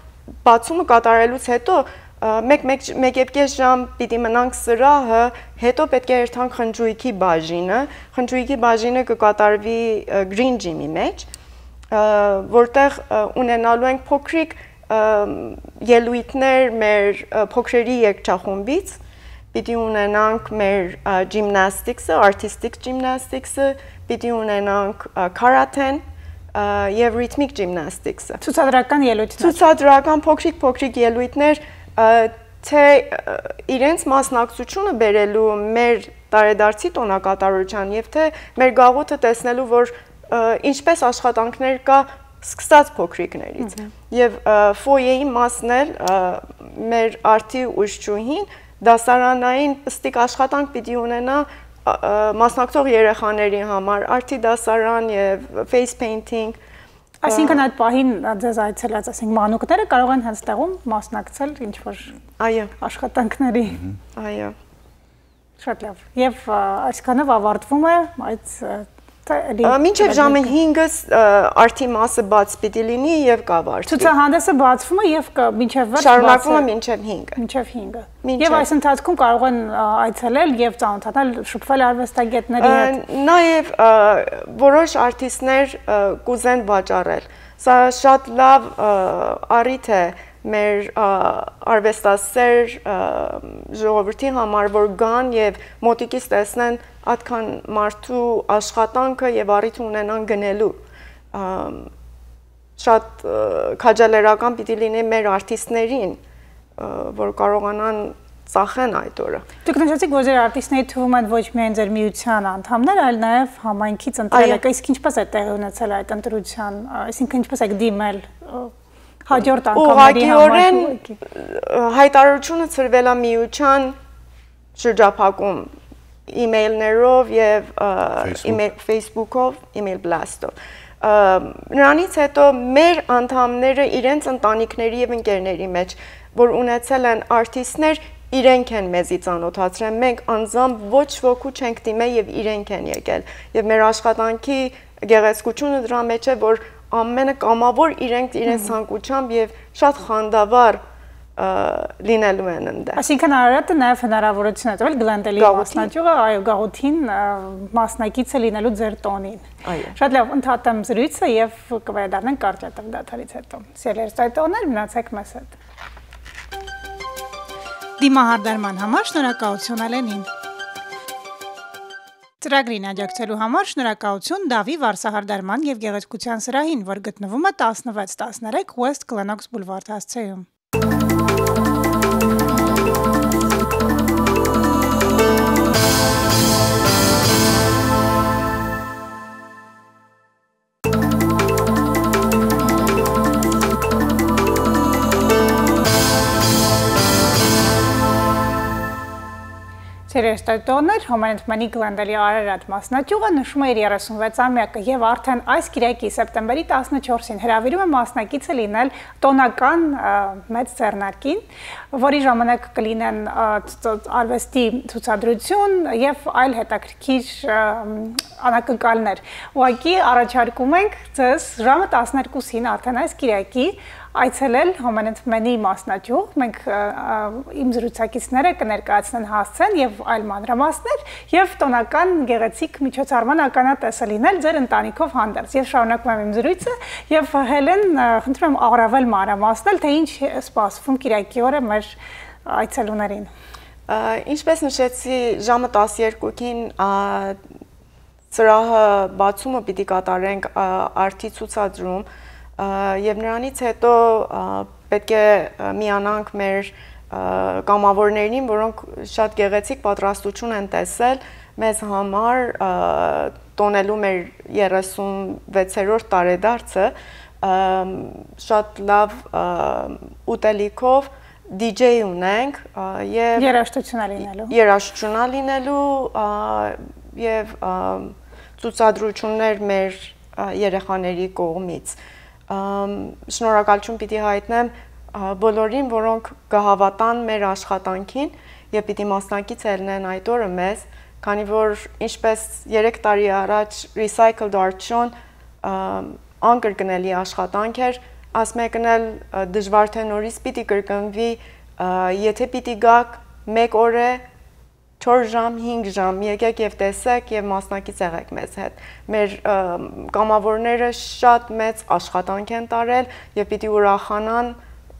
բացումը կատարելուց հետո, ը, մեկ, մեկ, մեկ եւ կես ժամ պիտի մնանք սրահը, հետո պետք է երթանք խնջույքի բաժինը, խնջույքի բաժինը կը կատարվի, ը, Green Gym-ի մեջ, ը, որտեղ, ը, ունենալու ենք փոքրիկ, ը, ելոյթներ մեր, ը, փոքրերի երգչախումբից, պիտի ունենանք մեր, ը, gymnastics-ը, artistic gymnastics-ը, պիտի ունենանք, ը, karate-ն, ը, եւ rhythmic gymnastics-ը։ Ցուցադրական ելոյթներ։ Ցուցադրական փոքրիկ-փոքրիկ ելոյթներ, ը, թե, ը, իրենց մասնակցությունը բերելու մեր տարեդարձի տոնակատարության եւ թե մեր գաղութը տեսնելու, որ, ը, ինչպես աշխատանքներ կա սկսած փոքրիկներից։ Մհմ։ Եվ, ը, ֆոյեի մասն էլ, ը, մեր արդի ուժչուհին դասարանային պստիկ աշխատանք պիտի ունենա, ը, ը, մասնակցող երեխաների համար, արդի դասարան եւ face painting, Այսինքն ը, այդ պահին, ը, ձեզ այցելած, ասենք, մանուկները կարող են հենց տեղում մասնակցել ինչ-որ Այո, աշխատանքների։ Մհմ։ Այո։ Շատ լավ։ Եվ, ը, այսքանով ավարտվում է այդ, ը, թե էլի Ա, մինչև ժամը կլինի։ հինգը, ը, արդի մասը բաց պիտի լինի եւ կավարտվի։ Ցուցահանդեսը բացվում է եւ կա-, մինչև վերջ Շարունակվում է բաց է։ մինչև հինգը։ Մինչև հինգը։ Մինչև։ Եվ այս ընթացքում կարող են, ա, այցելել եւ ծանոթանալ, շփվել արվեստագետների Ա, հետ։ Նաեւ, ա, որոշ արտիստներ, ա, կուզեն վաճառել։ Սա շատ լավ, ա, առիթ է մեր, ա, արվեստասեր, ա, ժողովրդի համար, որ գան եւ մոտիկից տեսնեն այդքան մարդու աշխատանքը եւ առիթ ունենան գնելու։ Ա, շատ, ը, քաջալերական պիտի լինի մեր արտիստներին, ը, որ կարողանան ծախեն այդ օրը։ Դուք նշեցիք, որ ձեր արտիստների թվում են ոչ միայն ձեր միության անդամներ, այլ նաև համայնքից ընտրել Այո։ եք։ Իսկ ինչպես է տեղի ունեցել այդ ընտրության, ը, այսինքն ինչպես եք դիմել, ը, հաջորդ անգամների համար Ուղղակիորեն, ուղղակի։ ը, հայտարարությունը ցրվել է միության շրջափակում email-ներով եւ, ը, Facebook։ Email, Facebook-ով, email blast-ով։ Ը, նրանից հետո մեր անդամները իրենց ընտանիքների եւ ընկերների մեջ, որ ունեցել են արտիստներ, իրենք են մեզի ծանոթացրել։ Մենք անձամբ ոչ ոքու չենք դիմել եւ իրենք են եկել։ Եվ մեր աշխատանքի գեղեցկությունը դրա մեջ է, որ ամենը կամավոր իրենք իրենց Մհմ։ ցանկությամբ եւ շատ խանդավառ, ը, լինելու են ընդ։ Այսինքն Արարատը նաև հնարավորություն է տվել Գլենդելի Գաղութին։ Մասնաճյուղը, այո, գաղութին, ը, մասնակիցը լինելու ձեր տոնին։ Այո։ Շատ լավ, ընդհատեմ զրույցը եւ կվերադառնանք կարճատև դադարից հետո։ Սիրելի հեռուստադիտողներ, մնացեք մեզ հետ։ Դիմահարդարման համար շնորհակալություն Ալենին։ Ծրագրին աջակցելու համար շնորհակալություն Դավի վարսահարդարման եւ գեղեցկության սրահին, որ գտնվում է տասնվեց տասներեք West Glenoaks Boulevard հասցեում։ Սիրելի ստուդիոներ, Հոմանեթ Մանի Գլենդալի Արարատ մասնաճյուղը նշում է իր երեսունվեց ամյակը եւ արդեն այս Կիրակի, սեպտեմբերի տասնչորսին, հրավիրում է մասնակիցը լինել տոնական, ը, մեծ ձեռնարկին, որի ժամանակ կլինեն, ը, ց-, ց-, արուեստի ցուցադրություն եւ այլ հետաքրքիր, ը, անակնկալներ։ Ուղղակի առաջարկում ենք ձեզ ժամը տասներկուսին արդեն այս Կիրակի այցելել Հոմանեթ Մանի մասնաճյուղ։ Մենք, ը, ը, իմ զրուցակիցները կներկայացնեն հասցեն եւ այլ մանրամասներ եւ տոնական գեղեցիկ միջոցառման ականատեսը լինել ձեր ընտանիքով հանդերձ։ Ես շարունակում եմ իմ զրույցը եւ Հելեն, ը, խնդրում եմ առավել մանրամասնել, թե ինչ է սպասվում Կիրակի օրը մեր այցելուներին։ Ա, ինչպես նշեցի, ժամը տասներկուքին, ա, սրահը բացումը պիտի կատարենք, ա, արդի ցուցադրում, ա, եւ նրանից հետո, ա, պէտք է, ա, միանանք մեր, ա, կամավորներին, որոնք շատ գեղեցիկ պատրաստություն են տեսել մեզ համար, ա, տոնելու մեր երեսունվեցերորդ տարեդարձը, ա, շատ լավ, ա, ուտելիքով, D J ունենք, ա, եւ Երաժշտություն ա լինելու։ երաժշտություն ա լինելու, ա, եւ, ա, ցուցադրություններ մեր, ա, երեխաների կողմից։ Ամ, շնորհակալություն պիտի հայտնեմ, ա, բոլորին, որոնք կհաւատան մեր աշխատանքին եւ պիտի մասնակից ելնեն այդ օրը մեզ, քանի որ, ինչպես երեք տարի առաջ Recycled Art Show-ն, ա, անկրկնելի աշխատանք էր, աս մեկն էլ, ա, դժվար թե նորից պիտի կրկնվի, ա, եթե պիտի գաք մեկ օրէ, չորս ժամ, հինգ ժամ, եկեք եւ տեսեք եւ մասնակից եղեք մեզ հետ։ Մեր, ը, կամավորները շատ մեծ աշխատանք են տարել եւ պիտի ուրախանան,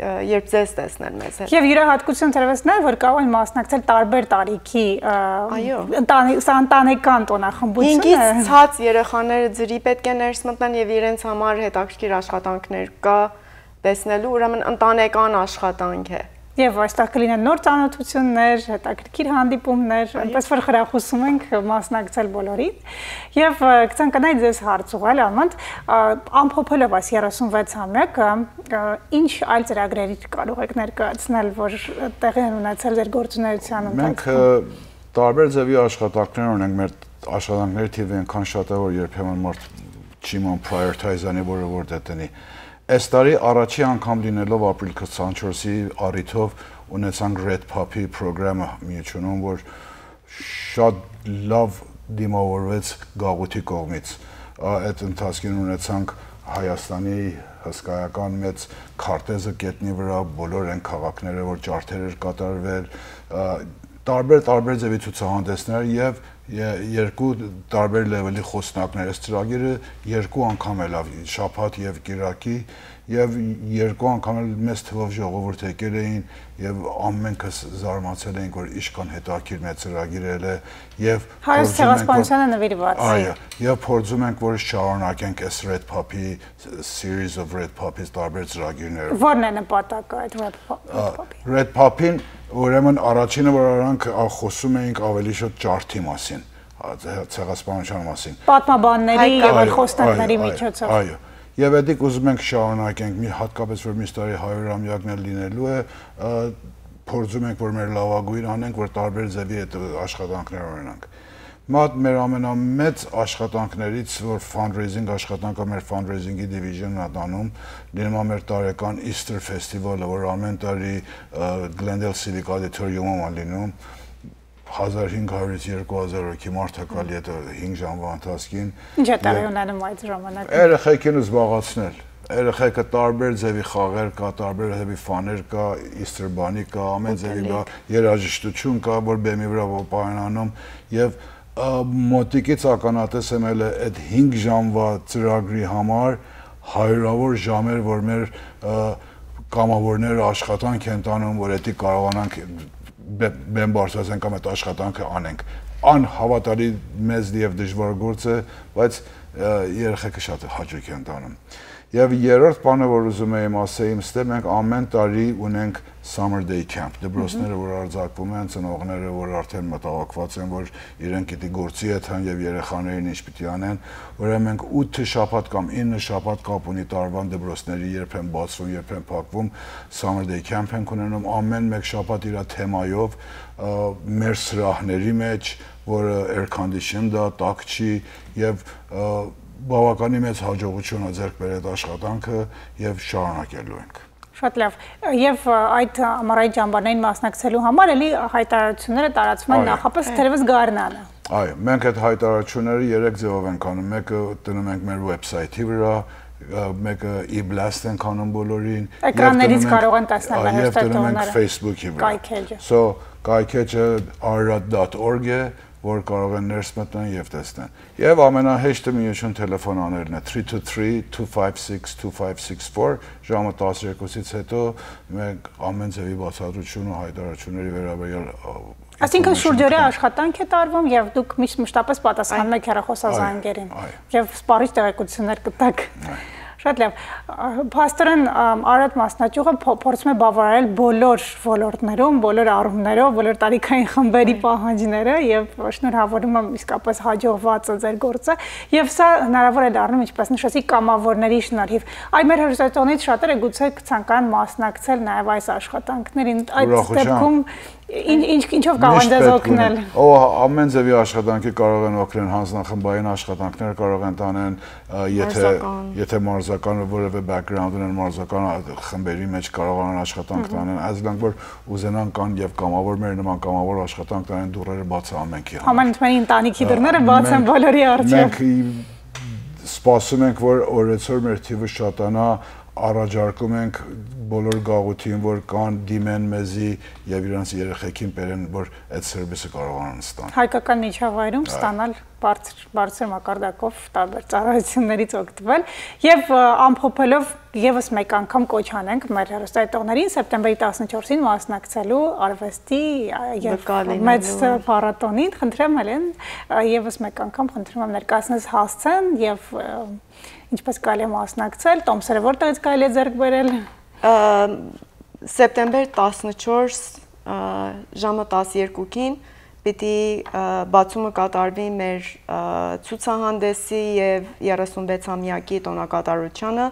ը, երբ ձեզ տեսնեն մեզ հետ։ Եվ յուրահատկություն թերևս նա է, որ կարող են մասնակցել տարբեր տարիքի, ը, Այո։ ընտանի-, սա ընտանեկան տոնախմբություն Հինգից է։ ցած երեխաները ձրի պէտք է ներս մտնեն եւ իրենց համար հետաքրքիր աշխատանքներ կա տեսնելու, ուրեմն ընտանեկան աշխատանք է։ Եվ այստեղ կլինեն նոր ծանոթություններ, հետաքրքիր հանդիպումներ, Այո։ այնպես որ խրախուսում ենք մասնակցել բոլորին։ Եվ, ը, կցանկանայի ձեզ հարց ուղղել, Արմանդ, ը, ամփոփելով այս երեսունվեց ամյակը, ը, ինչ այլ ծրագրերից կարող եք ներկայացնել, որ տեղի են ունեցել ձեր գործունեության Մենք, ընթացքում։ ը, տարբեր ձեւի աշխատանքներ ունենք, մեր աշխատանքների թիվը այնքան շատ է, որ երբեմն մարդ չի մոռ prioritize անի, որը որ դե տնի։ Այս տարի առաջի անգամ լինելով ապրիլ քսանչորսի առիթով ունեցանք Red Pop-ի պրոգրամը միությունում, որ շատ լավ դիմավորվեց գաղութի կողմից։ Ա, այդ ընթացքին ունեցանք Հայաստանի հսկայական մեծ քարտեզը գետնի վրա, բոլոր այն քաղաքները, որ ջարդեր էր կատարվել, ա, տարբեր, տարբեր ձևի ցուցահանդեսներ եւ ե-, երկու տարբեր լեվելի խոսնակներ։ Այս ծրագիրը երկու անգամ ելաւ, շաբաթ եւ կիրակի, եւ երկու անգամ էլ մեծ թվով ժողովուրդ եկել էին եւ ամենքս զարմացել էինք, որ ինչքան հետաքրքիր մեծ ծրագիր ել է եւ Հայոց փորձում ենք, որ ցեղասպանությանը նվիրված։ Այո, եւ փորձում ենք, որ շարունակենք այս Red Pop-ի, series of Red Pop-ից տարբեր ծրագիրները։ Ո՞րն է նպատակը այդ Red Pop-, Red Ա, Pop-ի։ Red Pop-ին ուրեմն առաջինը, որ արանք, ա, խոսում էինք ավելի շատ ջարդի մասին, ա, ցե-, ցեղասպանության մասին։ Պատմաբանների Հայկական։ եւ այլ Այո, խոսնակների այո, այո, միջոցով։ այո։ Եվ էդիկ ուզում ենք շարունակենք, մի հատկապես որ մյուս տարի հարյուր ամյակն էլ լինելու է, ա, փորձում ենք, որ մեր լավագույն անենք, որ տարբեր ձևի այդ աշխատանքներ ունենանք։ Մատ մեր ամենամեծ աշխատանքներից, որ fundraising աշխատանքը մեր fundraising-ի division-ն ա տանում, լինում է մեր տարեկան Easter Festival-ը, որ ամեն տարի, ա, Glendale Civic Auditorium-ում ա լինում, հազար հինգ հարյուր երկու հազար հոգի մարդ ա գալի այդ հինգ ժամվա ընթացքին։ Ինչ է տեղի Եվ ունենում այդ ժամանակ։ Երեխեքին զբաղացնել, երեխեքը տարբեր ձևի խաղեր կա, տարբեր ձևի ֆաներ կա, Easter Bunny կա, ամեն ձևի Ուտելիք։ կա, երաժշտություն կա, որ բեմի վրա պարենանում, եւ, ա, մոտիկից ականատես եմ ելել այդ հինգ ժամվա ծրագրի համար հարյուրավոր ժամեր, որ մեր, ա, կամավորները աշխատանք են տանում, որ էդի կարողանանք մեն բարձրացնենք կամ այդ աշխատանքը անենք։ Անհավատալի մեծ եւ դժվար գործ է, բայց, ը, երեխեքը շատ հաճոյք են տանում։ Եվ երրորդ բանը, որ ուզում էի ասեմ, ստե մենք ամեն տարի ունենք Summer Day Camp, դպրոցները, որ արձակվում են, ծնողները, որ արդեն մտահոգված են, որ իրենք պիտի գործի եթան եւ երեխաներին ինչ պիտի անեն, ուրեմն մենք ութ շաբաթ կամ ինը շաբաթ կապ ունի տարուան դպրոցների, երբ են բացվում, երբ են փակվում, Summer Day Camp ենք ունենում, ամեն մեկ շաբաթ իր թեմայով, ը, մեր սրահների մեջ, որը air condition դա, տաք չի, եւ, ը, բավականին մեծ հաջողություն ա ձեռք բերել այդ աշխատանքը եւ շարունակելու ենք։ Շատ լավ։ Եվ, ը, այդ ամառային ճամբարներին մասնակցելու համար էլի հայտարարությունները տարածում են Այո։ նախապես Այո։ թերևս գարնանը։ Այո, մենք այդ հայտարարությունները երեք ձեւով ենք անում։ Մեկը դնում ենք մեր website-ի վրա, ը, մեկը e-blast ենք անում բոլորին, եւ Էկրաններից դնում ենք, կարող են տեսնել այո, մեր եւ դնում ենք հերոստատողները։ Facebook-ի վրա։ Կայքէջը։ So, կայքէջը arat dot org է, որ կարող են ներս մտնեն եւ տեսնեն։ Եվ ամենահեշտը միություն թելեֆոն անելն է, three two three, two five six, two five six four, ժամը տասներկուսից հետո մենք ամեն ձեւի բացատրություն ու հայտարարությունների վերաբերյալ, ը, Այսինքն ինֆորմեյշն շուրջօրյա կտանք։ աշխատանք է տարվում եւ դուք միշտ մշտապես պատասխանում Այո։ եք հեռախոսազանգերին Այո, այո։ եւ սպառիչ տեղեկություններ կտաք։ Այո։ Շատ լավ։ Ա, փաստորեն, ամ, Արարատ մասնաճյուղը փո-, փորձում է բավարարել բոլոր ոլորտներում, բոլոր առումներով, բոլոր տարիքային խմբերի Այո։ պահանջները, եւ շնորհավորում եմ, իսկապես հաջողված է ձեր գործը, եւ սա հնարավոր է դառնում, ինչպես նշեցի, կամավորների շնորհիվ։ Այ մեր հեռուստատողներից շատերը գուցե կցանկանան մասնակցել նաեւ այս աշխատանքներին։ Այդ Ուրախության։ դեպքում ինչ, ինչ, ինչով կարող են Միշտ ձեզ պետք օգնել։ ունեն։ Ո, ամեն ձևի աշխատանքի կարող են օգնել, հանձնախմբային աշխատանքներ կարող են տանեն, ա, եթե, Մարզական։ եթե մարզական որևէ background ունեն, մարզական, ա, խմբերի մեջ կարող են աշխատանք Մհմ։ տանեն, այսինքն որ ուզենան կան եւ կամավոր, մեր նման կամավոր աշխատանք տանեն, դուռերը բաց է ամենքի համար։ Համընդմանի ընտանիքի Ա, դռները բաց են մենք, բոլորի առջեւ։ մենք ի-, սպասում ենք, որ օրեցօր մեր թիվը շատանա, առաջարկում ենք բոլոր գաղութին, որ կան, դիմեն մեզի եւ իրանց երեխեքին բերեն, որ այդ service-ը կարողանան ստանալ։ Հայկական միջավայրում Այո։ ստանալ բարձր, բարձր մակարդակով տարբեր ծառայություններից օգտվել եւ, ը, ամփոփելով եւս մեկ անգամ կոչ անենք մեր հեռուստայտողներին սեպտեմբերի տասնչորսին մասնակցելու արվեստի, ա, եւ Վկա լինելու։ մեծ փառատոնին։ Խնդրեմ, Հելեն, ա, եւս մեկ անգամ խնդրում եմ ներկայացնես հասցեն եւ, ը, ինչպես կարելի է մասնակցել, տոմսերը որտեղից կարելի է ձեռք բերել։ Ա, սեպտեմբեր տասնչորս, ա, ժամը տասներկուքին պիտի, ա, բացումը կատարվի մեր, ա, ցուցահանդեսի եւ երեսունվեցամեակի տոնակատարությանը։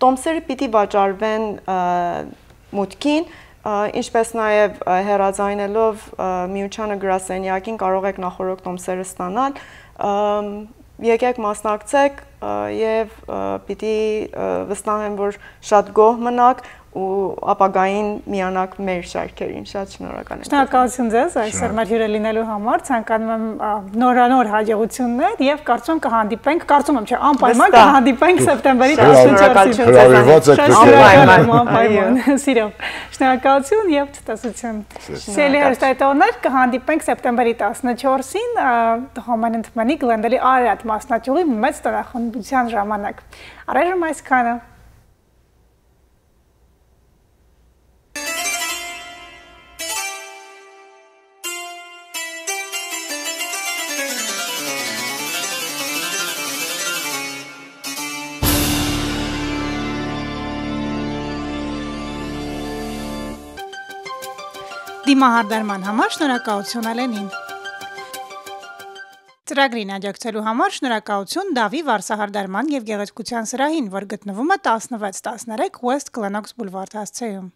Տոմսերը պիտի վաճառվեն, ա, մուտքին, ա, ինչպես նաեւ, ա, հեռաձայնելով, ա, միությանը գրասենյակին կարող եք նախօրոք տոմսերը ստանալ։ Ամ, եկեք մասնակցեք, ա, եւ, ա, պիտի, ա, վստահ եմ, որ շատ գոհ մնաք ու ապագային միանաք մեր շարքերին։ Շատ շնորհակալ եմ։ Շնորհակալություն ձեզ այսօր Շնորհակալ։ մեր հյուրը լինելու համար։ Ցանկանում եմ, ա, նորանոր հաջողություններ եւ կարծում եմ կհանդիպենք, կարծում եմ, չէ, անպայման Վստահ։ կհանդիպենք Դուք սեպտեմբերի Հրավի-, տասնչորսին։ հրավիրված եք, Շատ դուք շնորհակալ եք։ եմ, անպայման։ Սիրով։ Շնորհակալություն եւ ցտեսություն։ Սիրով։ Սիրելի հեռուստայտողներ, կհանդիպենք սեպտեմբերի տասնչորսին, ա, Հոմեն Ընդմանի Գլենդելի Արարատ մասնաճյուղի մեծ տնախմբության ժամանակ։ Առայժմ այսքանը։ Դիմահարդարման համար շնորհակալություն Ալենին։ Ծրագրին աջակցելու համար շնորհակալություն Դավի վարսահարդարման եւ գեղեցկության սրահին, որ գտնվում է տասնվեց տասներեք West Glenoaks Boulevard հասցեում։